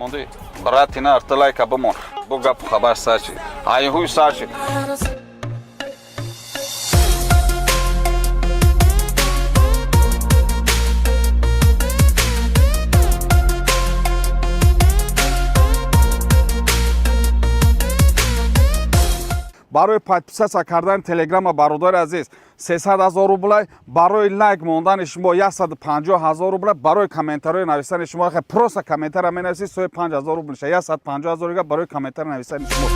Монди, брат, ина арта лайка бимон. Бо гапу хабар сар шид, ҳайҳуй сар шид. Барои подписаться кардани телеграма, бародари азиз, 300 ҳазор рублай, барои лайк мондани шумо 150 ҳазор рубла, барои комментариҳои нависани шумо, просто комментария менависед, сои 5 ҳазор рубл меша, 150 ҳазор рига барои комментари нависани шумо.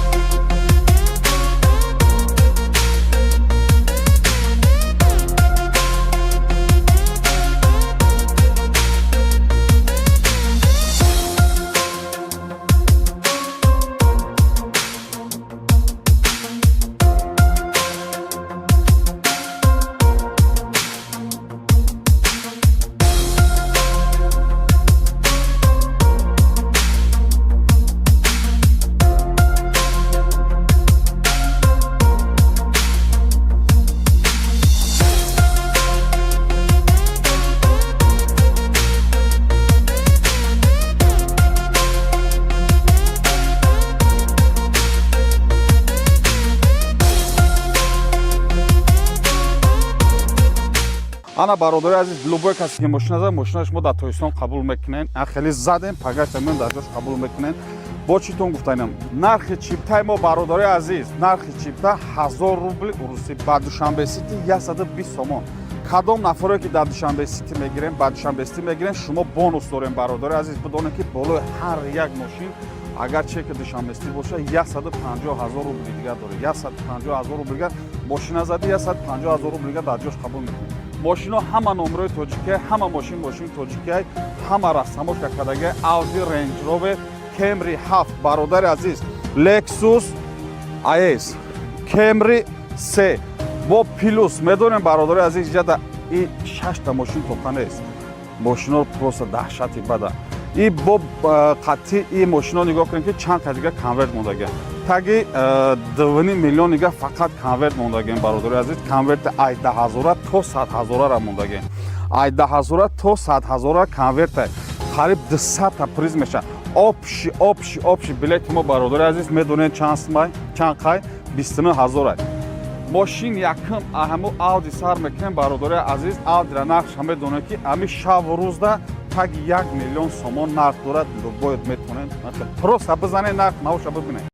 Ана, бародари азиз, любой касе ки мошина зад, мошина шумо дар Тоҷикистон қабул мекунен. Хеле задем, пагаша мен дар ҷош қабул мекунен. Бо читон гуфтанам, нархи чиптаи мо, бародари азиз, нархи чипта 1000 рубли урусӣ, ба Душанбе Сити 120 сомон. Кадом нафаре ки дар Душанбе Сити мегирем, ба Душанбе Сити мегирем, шумо бонус дорем. Бародари азиз, бидонед, ки болои ҳар як мошин, агар чеки Душанбе Сити боша, 150 ҳазор рубли дигар доред. 150 ҳазор рубли дигар мошина зади, 150 ҳазор рубли дигар дар ҷош қабул мекунем. Мошино ҳама номерои тоҷикия, ҳама мошин мошини тоҷикия, ҳама растамошка кардагия. Ауди, Рейндж Ровер, Кемри 7, бародари азиз, Лексус АС, Кемри се бо плюс. Медонем, бародари азиз, иҷада и шашта мошин тоқа нест. Мошино просто даҳшати бада. И бо қатъи и мошино нигоҳ кунем, ки чанд қа дига конверт мондагия. Таги 2,5 миллион дига фақат конверт мондагем, бародари азиз. Конверти ай 10 ҳазора то 100 ҳазорара мондагем, ай 10 ҳазора то 100 ҳазора конверта, қариб 200-та приз меша. Общий билети мо, бародари азиз, медонед чанд сумай, чанд қай? 29 ҳазора. Мошин якум ҳаму Ауди сар мекунем, бародари азиз. Аудира нархша медонед, ки ами шаву рӯзда таги 1 миллион сомон нарх дорад. Любой метонед просто бизанед, нарх навша бибинед.